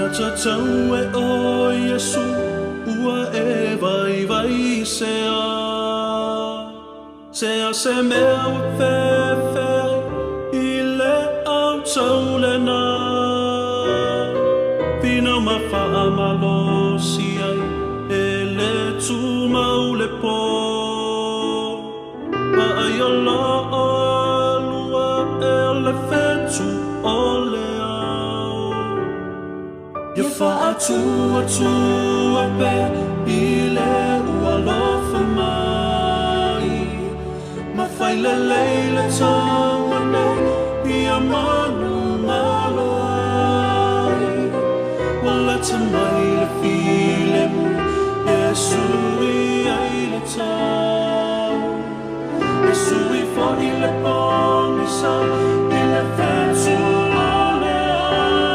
Tatau e o Iesu ua e vai vai se a Se a se mea ua fefe i le au tau le na Whina ma whaamalo si ai e le tūmau le pō Ma ai o la o lua e le whetu o le au Ia whaatua tua pe i le ua lofa mai Ma whai le leile taua nei ia manu malo ai Wala te mai le file mu e sui ai le tau E sui fo i le pongisa i le whetu o le au.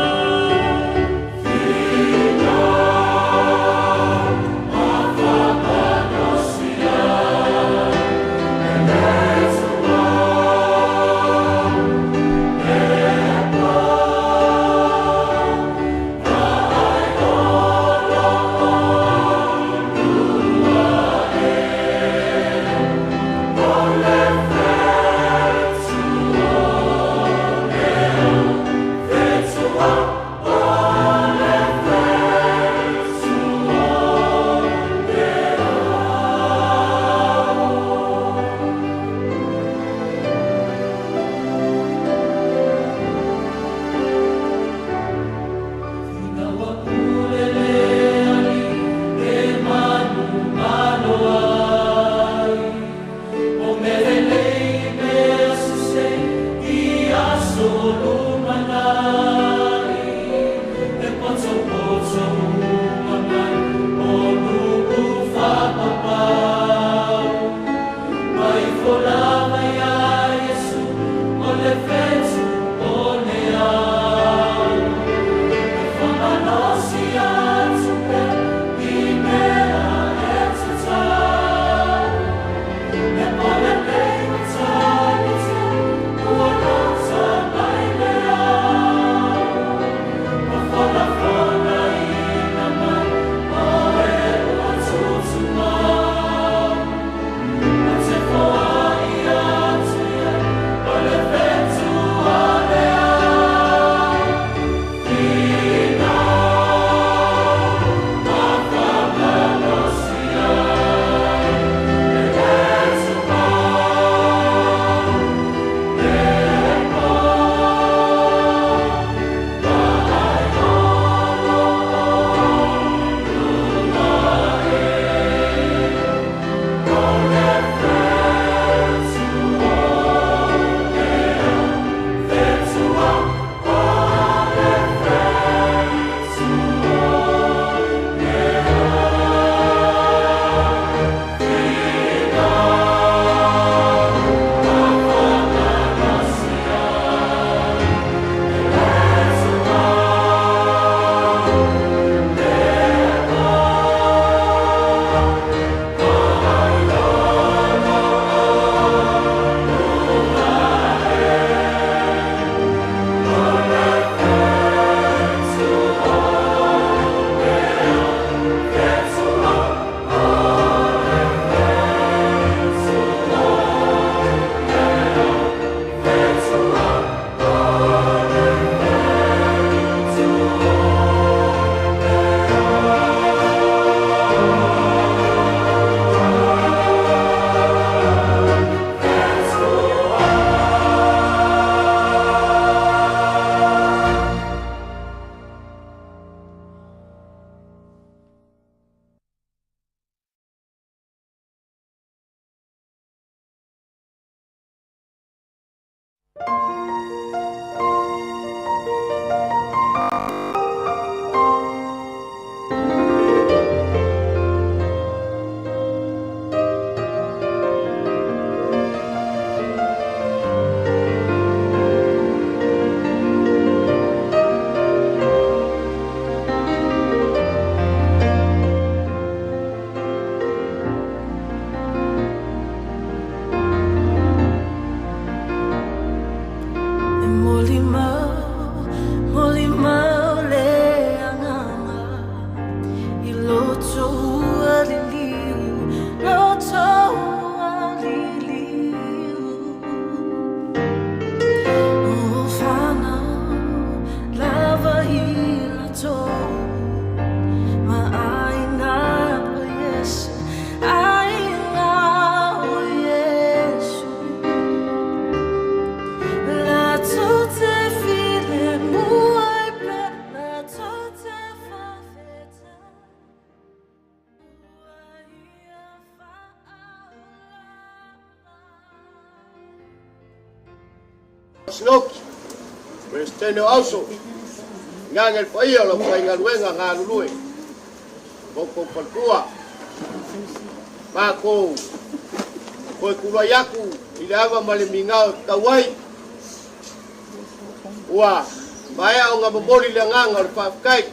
Sinoki, Peresetene o Auso, Igaga i le paia o le aufaigaluega galulue ma outou faletua. Matou toe tulai atu i le ava ma le migao e tatau ai. Ua maea ona momoli le agaga o le faafetai,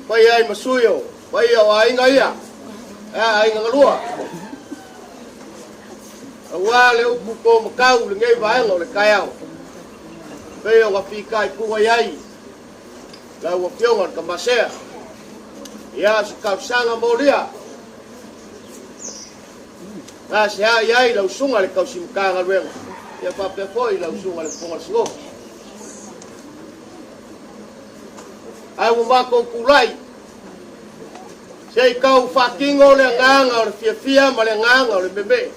faia ai ma sui o paia o aiga ia, e a aiga galua. Aua le upu to matau i lenei vaega o le taeao, pei ona fitaituga i ai lau Afioga i le Tamasea. Ia, o se talosaga molia, gasea i ai lau Susuga i le Tausi Matagaluega, ia faapea foi lau Susuga i le Fofoga o le Sinofi. Ae ua matou tulai se i tau faatino le agaga o le fiafia ma le agaga o le memee,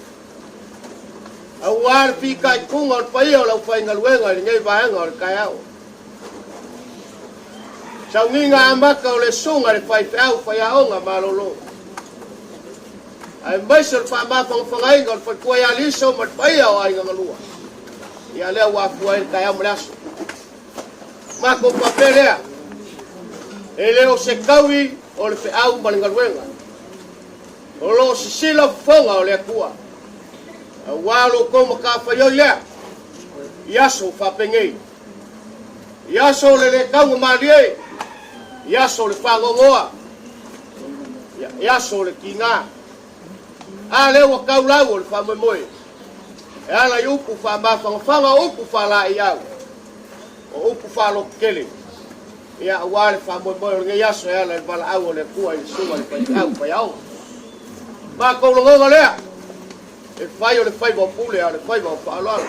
aua le fitaituga o le paia o le aufaigaluega i lenei vaega o le taeao. Sauniga amata o le Susuga i le Faifeau Faiaoga Malolo, aemaise o le faamafagafagaina o le faletua ia Liso ma le paia o aiga galua. Ia lea ua afua ai le taeao ma le aso. Matou faapea lea, e le o se taui o le feau ma le galuega. O lo o sisila fofoga o le Atua, aua lo outou matafaioi lea i aso faapenei, i aso o le le tauga malie, i aso o le faanoanoa, i aso o le tiga. A lea ua tau lau o le faamoemoe e ala i upu faamafanafana, o upu faalaeiau, o upu faalototele, ia aua le faamoemoe o lenei aso e ala i le valaau o le Atua i le susuga i le faifeau faiaoga. Matou lagona lea, e fai o le faiva o pule a o le faiva o faaaloalo.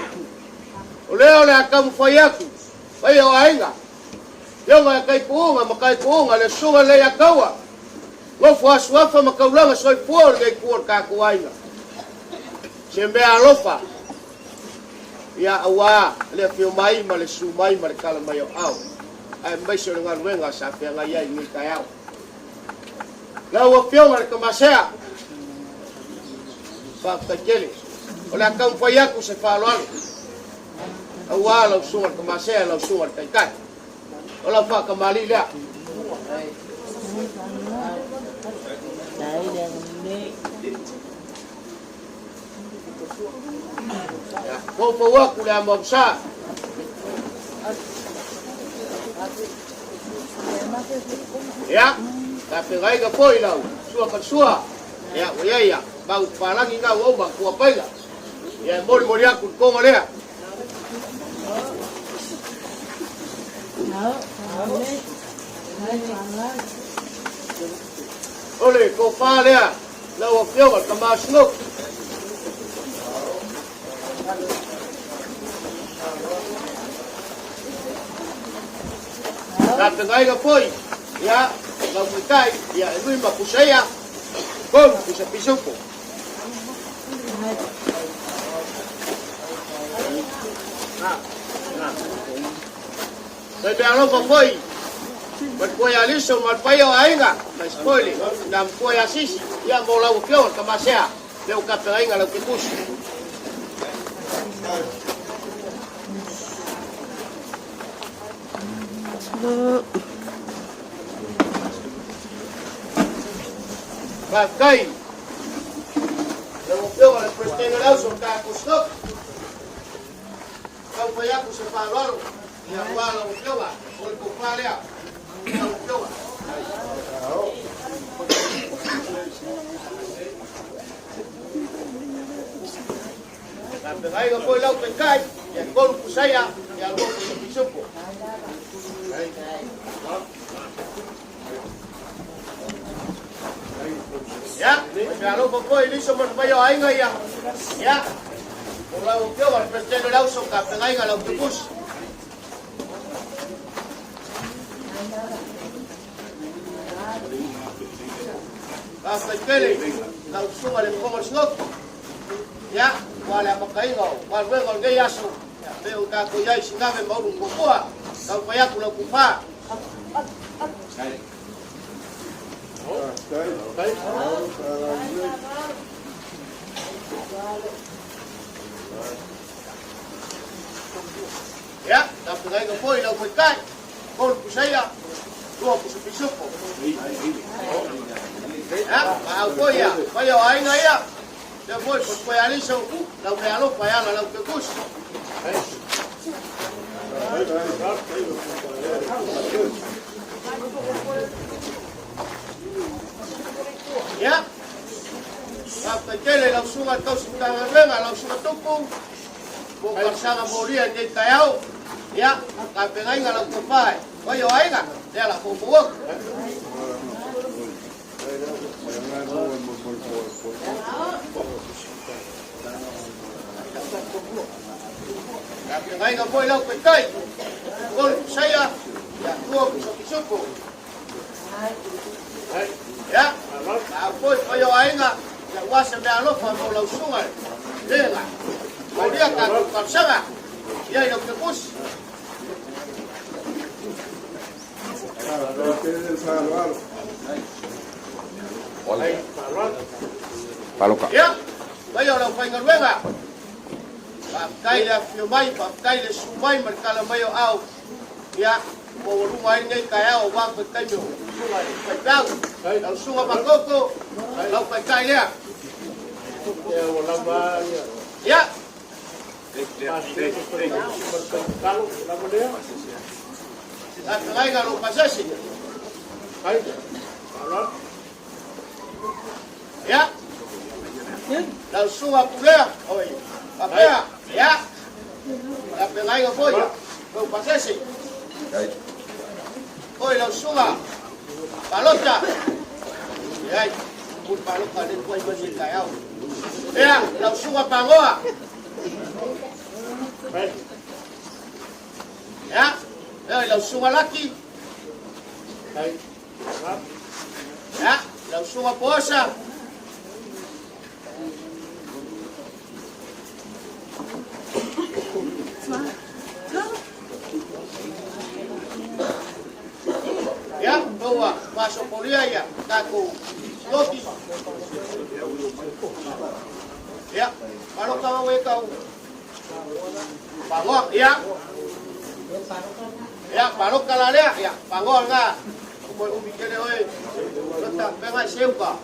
O lea o le a taumafai atu, paia o aiga, Afioga ia Taituuga ma Taituuga, le susuga i le Leiataua, Nofo a suafa ma taulaga soifua o lenei itu o le tatou aiga. Se mea alofa, ia aua le afio mai ma le susu mai ma le tala mai o ao, aemaise o le galuega sa feagai ai i lenei taeao. Lau Afioga i le Tamasea, faafetai tele. O le a taumafai atu se faaaloalo, aua lau Susuga i le Tamasea, lau Susuga i le Taitai. O lau faatamalii lea. Foufou atu le amo sa. Ia, tapegaiga foi lau sua falasua. Ia, ua iai ia, mau palangi ngau au ma kua paila. Ia, e molimoli atu le konga lea. O le tofa lea, lau Afioga i le Tama Snow. Tapengaiga foi, ia, lau taitai, ia, e nui ma pusa ia, tolu pusa pisupo. Mai mea alofa foi, ma le koe Aliso ma le paia o aiga, mai spoili, na matua ia Sisi, ia mo lau afioga le Tamasea, lea ua tapenaina lau ketusi. Faafetai lau Afioga i le Peresetene o le Auso o le tatou Sinopi. Taumafai atu se faaaloalo ia aua lau Afioga, o le tofa lea lau Afioga. Tapegaiga foi lau taitai, ia tolu pusaia, ia lua pusa pisupo. Ia, mai alofa foi liso ma le paia o aiga ia. Ia, o lau afioga le Peresetene o le Auso, tapegaiga lau tupusi. Faafetai tele lau susuga i le Fofoga o le Sinofi. Ia, ua le amataina o galuega o lenei aso, ia, pei o tatou i ai i Sinave ma Ulu Muamua, taumafai atu lau tufa. Tapegaiga foi lau faitai, tolu pusaia, lua pusa pisupo. Ia, maau foi ia, paia o aiga ia, lea foi faletuai Aliso, lau meaalofa e ala lau kekusi. Ia, faafetai tele i lau susuga i le tausi Matagaluega, lau susuga Tupu, mo talosaga molia i lenei taeao. Ia, tapenaiga lau tofa e fai o aiga, lea la foufou atu. Tapenaiga foi lau taitai, tolu pusaia, ia tua pusa pisupo. Ia, maau foi fai o aiga, ia ua se mea alofa mo lau susuga lega. Molia tatou talosaga, ia i lau kepusi. Ia, paia o le aufaigaluega, faafetai le afifio mai, faafetai le susu mai ma le tala mai o au. Ia, ua maualuga ai lenei taeao aua faitaimi o susuga i le faifeau. Lau susuga Makoko, lau taitai lea. Ia. Tafegaiga lou pasese. Ia. Lau susuga Pulea, oi, Papea, ia. Tafegaiga foi, lou pasese. Oi, lau susuga Palota. Ia, pule palota le tuai mai le taeao. Ia, lau susuga Pagoa. Ia, oi, lau susuga Laki. Ia, lau susuga Poasa. Ia, ua faasopolia ia tatou loki. Ia, maloka au e tau. Pagoa, ia. Ia, paloka la lea, ia, pagoa lena. Moe umi tele oe. Lota, penga i seuka.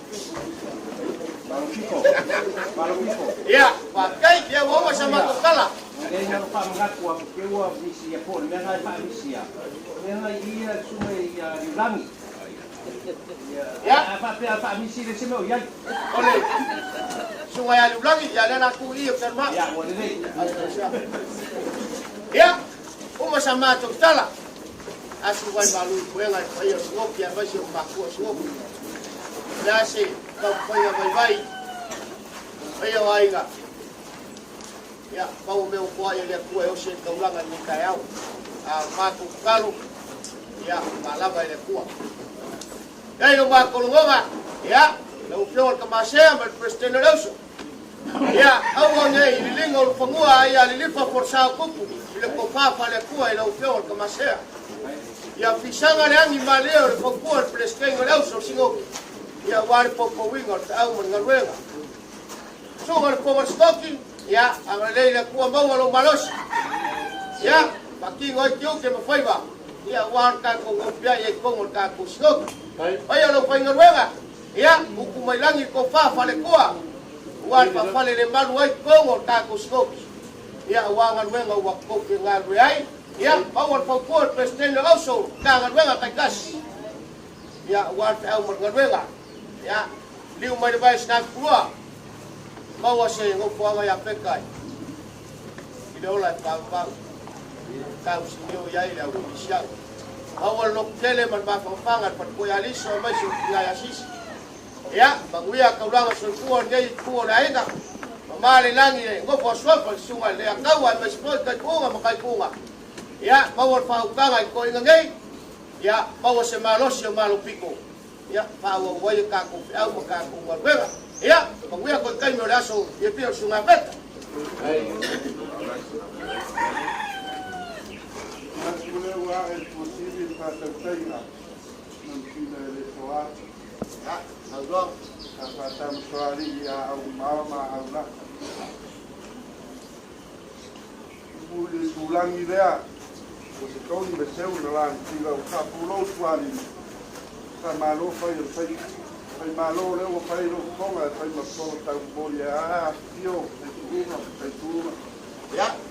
Ia, faafetai, ia ua uma sa matou tala. E na o faamanatu atu ke ua misi ia po o le mea na e faamisi ia. O le mea na i ia le susuga ia Liulagi. Ia. A faapea a faamisi le se mea o i ai. O le susuga ia Liulagi, ia lea la tu i i o Salma. Ia, ua lelei. Ia, uma sa matou tala. Asu vai malu i puega i le paia o Sigoki aemaise o matua o Sigoki. O le a se taumafaiga vaivai, paia o aiga. Ia, pau o mea ua foai e le Atua e osi ai le taulaga i lenei taeao. A o le matou tatalo, ia, faalava e le Atua. Ia i lo matou lagona, ia, lau Afioga i le Tamasea ma le Peresetene o le Auso, Ia, aua nei liliga o Lufanua a ia lilifa folasa o Tupu i le tofa faale-Atua i lau Afioga i le Tamasea. Ia fisaga le agi malie o le fautua i le Peresetene o le Auso o le Sinoki, ia aua le poupouina o le feau ma le galuega. Susuga i le Fofoga Sitoki, ia, agalelei le Atua maua lou malosi. Ia, faatino ai tiute ma faiva, ia aua le tatou nopiai ai i totonu o le tatou Sinoki. Paia o le aufaigaluega, Ia, upu mai lagi le tofa faletua, aua le faafale le malu ai totonu o le tatou Sinoki. Ia, aua galuega ua tou te galulue ai. Ia, maua le fautua o le Peresetene o Auso, Matagaluega taitasi. Ia, aua le feau ma le galuega. Ia, liu mai le vai o Sinatupulua, maua se nofoaga ia Peka i le ola e pavavau, tau sinio i ai le au kerisiano. Maua le loto tele ma le mafanafana le faletua ia Aliso aemaise o tina ia Sisi. Ia, manuia taulaga soifua lenei itu o le aiga. Mama le lagi e nofo asuafa le susuga i le Leataua aemaise foi taituuga ma taituuga. Ia, maua le faautaga i toeaiina nei. Ia, maua se malosi o Malopiko. Ia, faaauau ai a tatou feau ma tatou galuega. Ia, manuia toe taimi o le aso fiafia o le Susuga Peta. Manatu lea ua ae i le Tuasivi le faatautaiga manufina e le toa atu. Ia, saunoa. Sa faatamasoalii ia Aumao ma Aulaka. Upu i le itulagi lea. Ua se tonu le seu na lagatila ua faapulou tualima. Faamalo fai o le faiva. Faimalo lea ua fai lou fofoga e fai ma fofoga taumomoli e a afifio faituuga ma faituuga.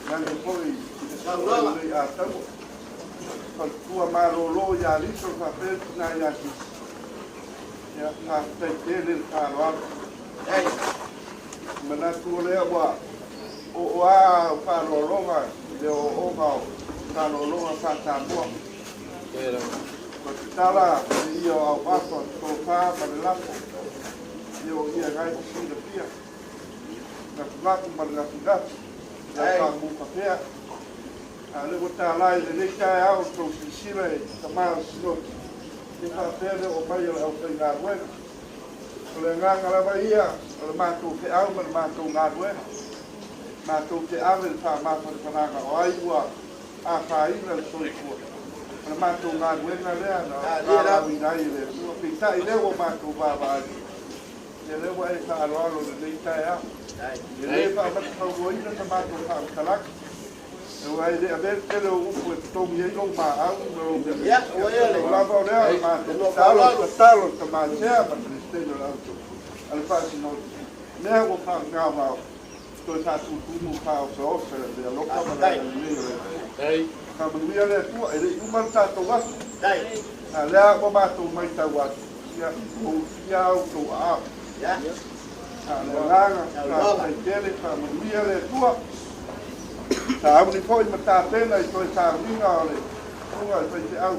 Nane foi i le saunoaga nei a taua. Faletua malolo ia Alison faapea le tina ia Sisi. Ia, faafetai tele le faaaloalo. Manatu o lea ua oo lava au faaaloaloga i le ooooga o faaaloaloga faa-Samoa. Ua tatala le ia o auafa, tofa ma le lafo, ia o ia gai te silafia, gafulafu ma le gafigafo, ia faamufafea. A o lea ua tala i lenei taeao le tou silasila e tama o le Sinoti, ia faapea le oo mai o le aufaigaluega. O le agaga lava ia o le matou feau ma le matou galuega, matou te ave le faamafanafanaga o ai ua afaina le soifua. O le matou galuega lea na valaauina ai e le Atua. Peitai lea ua matou vaavaai, ia lea ua e faaaloalo i lenei taeao. E le faamatafauloaina sa matou faamatalaga. Aua e le avea le tele o upu e totogi ai lou maau ma lou mea. O lava o lea o le matou tatalo, tatalo le Tama Sea ma le Peresetene o le Auto a le Faasinoti, mea ua faagaogao, toe faatutumu faaosaosa le alofa ma le agalelei o le Atua. Faamanuia le Atua, e le i uma le tatou aso, a o lea ua matou matau atu, ia, ua usuia a outou aao. A o le agaga, faafetai tele, faamanuia le Atua. Sauni foi ma tapena i toe sauniga o le susuga i faifeau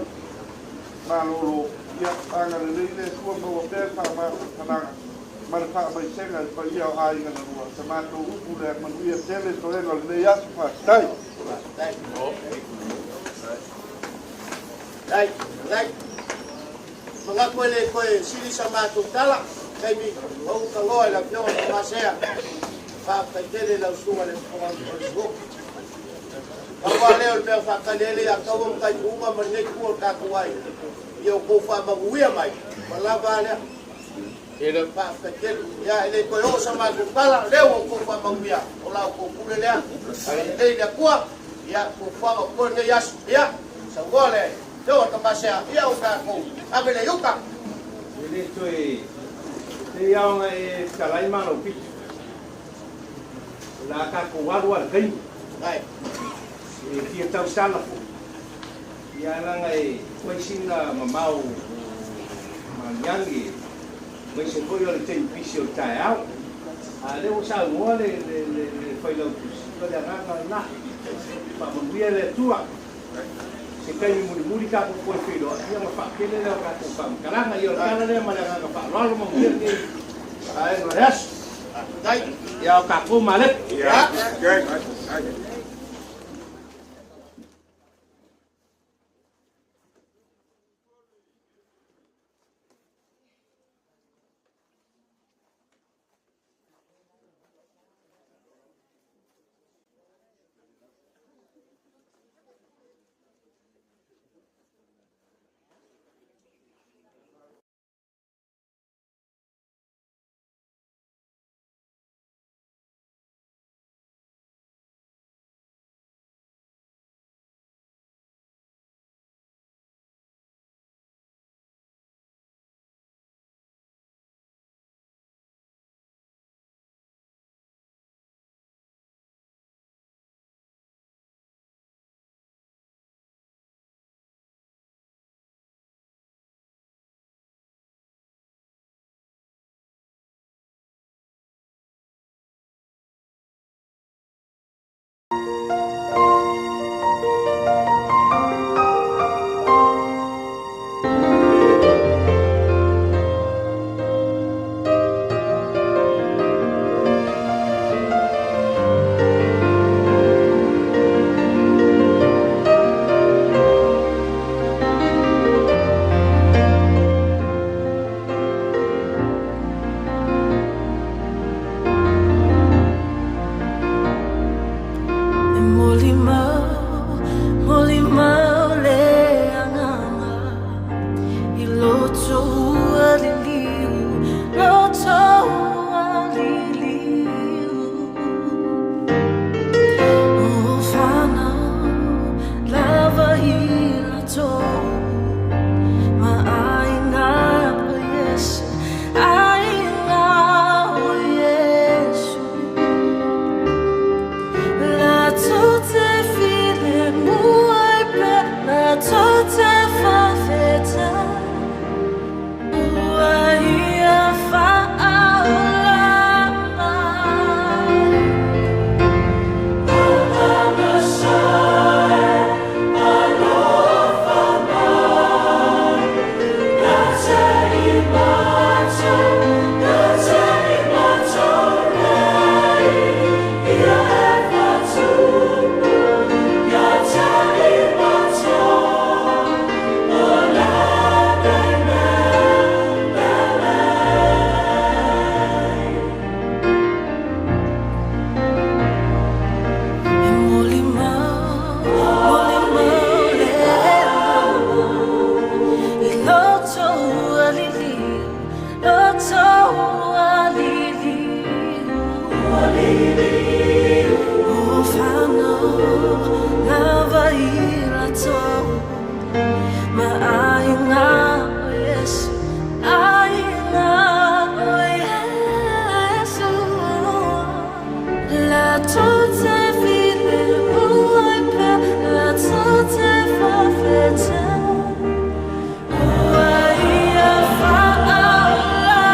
malolo. Ia agalelei le Atua maua pea le faamafanafanaga ma le faamaisega i le paia o aiga na lua. Sa matou upu lea, manuia tele toega o lenei aso. Faafetai. Dai, dai. Manatu e le toe sili sa matou tala, taimi ua ou taloa i le Afioga i le Tomasea. Faafetai tele i lau susuga i le Fofoga o le Siuoki. Pau lava lea o le mea o faatali ia taua ma taituuga ma lenei tua o le tatou aiga, ia outou faamanuia mai, ua lava a lea. Faafetai tele. Ia, e le toe oo sa matou tala, o lea ua outou faamanuia, o la outou pule lea. Agalelei le Atua, ia, fuafuaga o totoe lenei aso. Ia, saunoa le Afioga i le Tomasea, ia o tatou ave lea i uta. E le toe pei lava ona e fetalai ma lou pito. O le a tatou alu lava i le taimi. E fia tausala foi. Ia leaga e fai sina mamao o Magiagi aemaise foi o le taimi pisi o le taeao. A o lea ua saunoa le Failautusi, o le agaga lena. Faamanuia le Atua. Se taimi mulimuli tatou toe feiloai ia ona faatele lea o tatou faamatalaga. Ia o le tala lea ma le agaga faaaloalo manuia lenei vaega o le aso. Ia o tatou malepe. E molimau, molimau le agaga i loto ua liliu, loto ua liliu. O whanau lava i. latou ua liliu. O whanau lava i latou Ma aiga o Iesu, aiga o Iesu. Latou te filemu ai pea, latou te fa'afetai ua ia fa'aulama.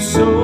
So.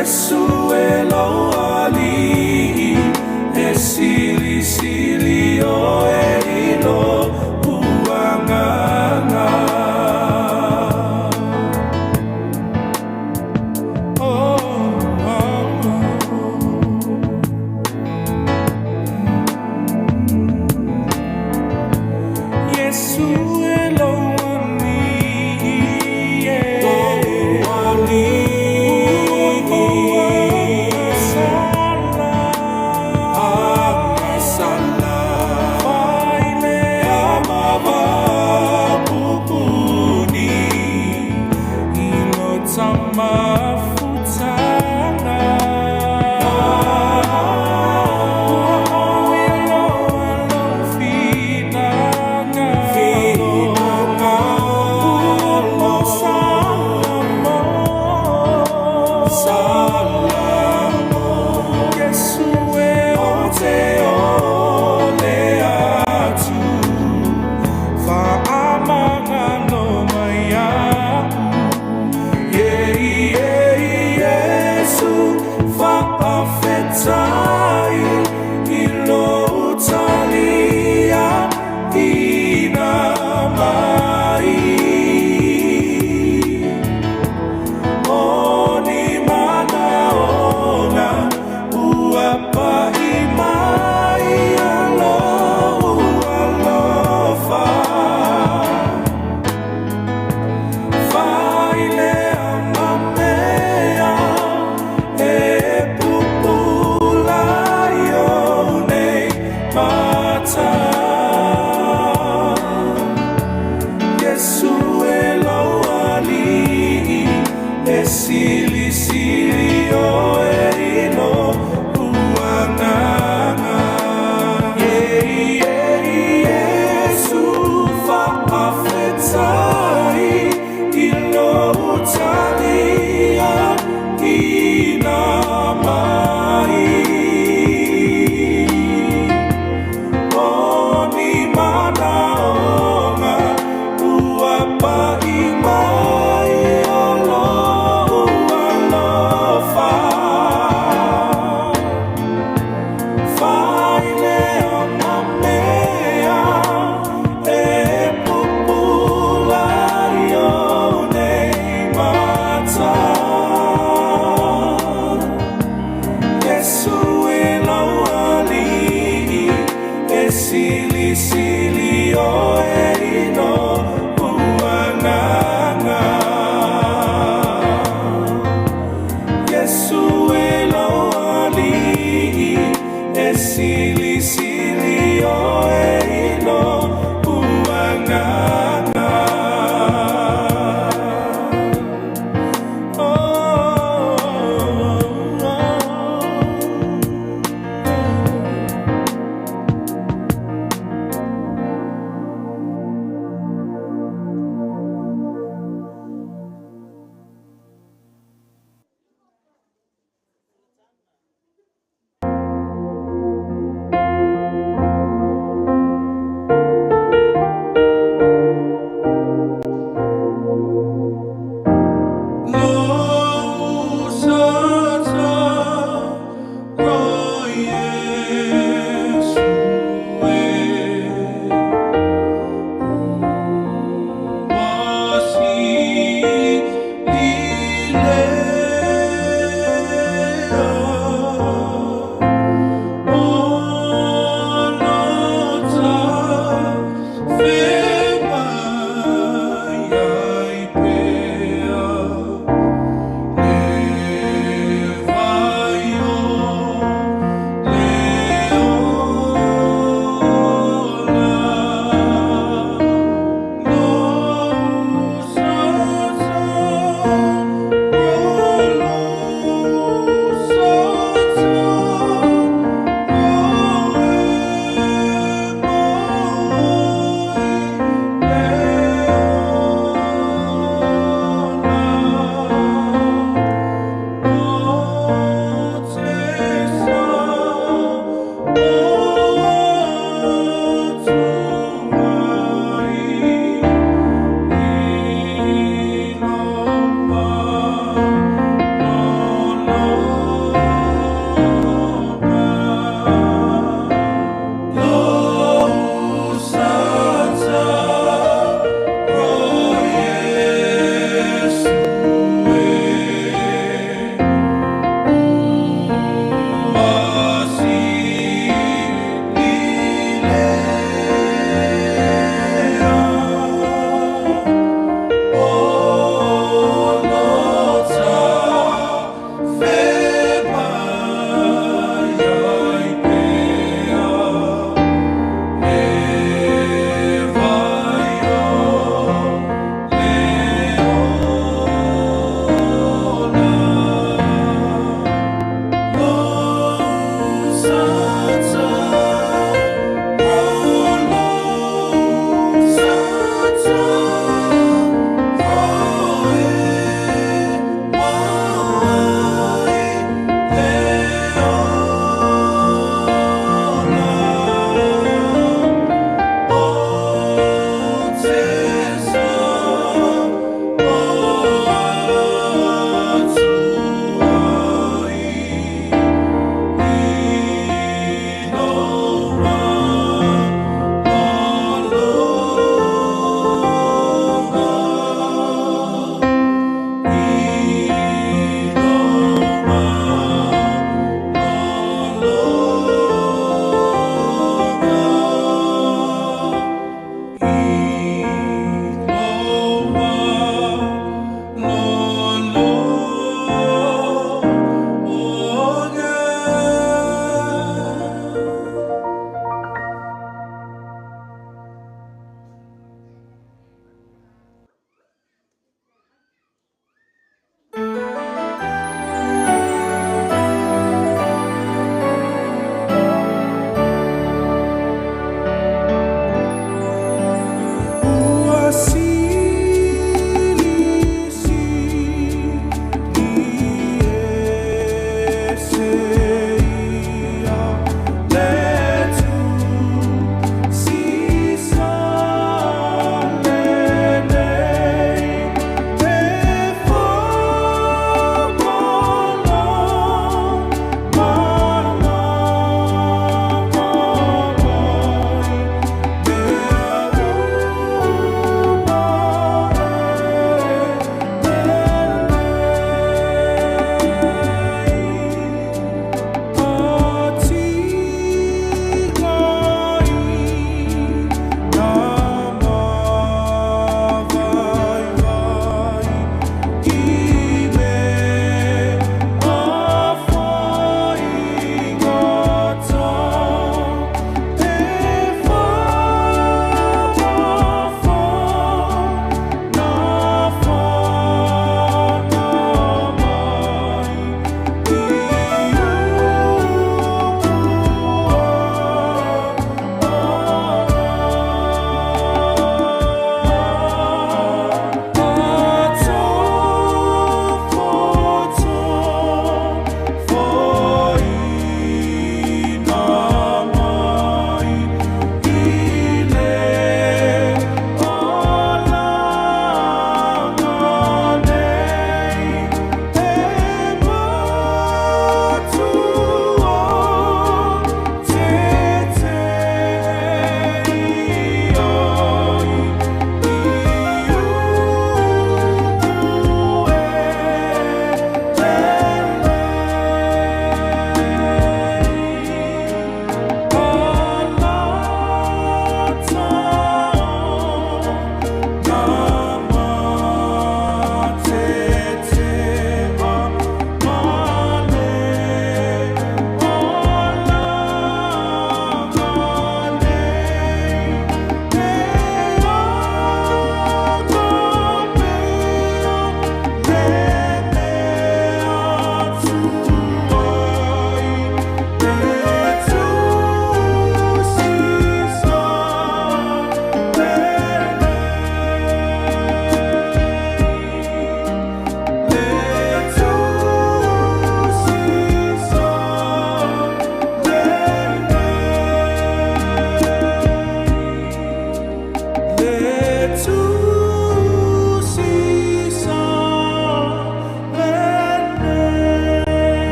Iesu e lou Alii, e silisili oe i lo'u agaga. Oh, oh, oh. Iesu e lou Alii, e Agasala, failea mavapupuni, i lo tamafutaga. Ua ou iloa lou finagalo, ua Salamo, Iesu e ou te ole atu, faamagalo mai a'u. Ie, ie, Iesu.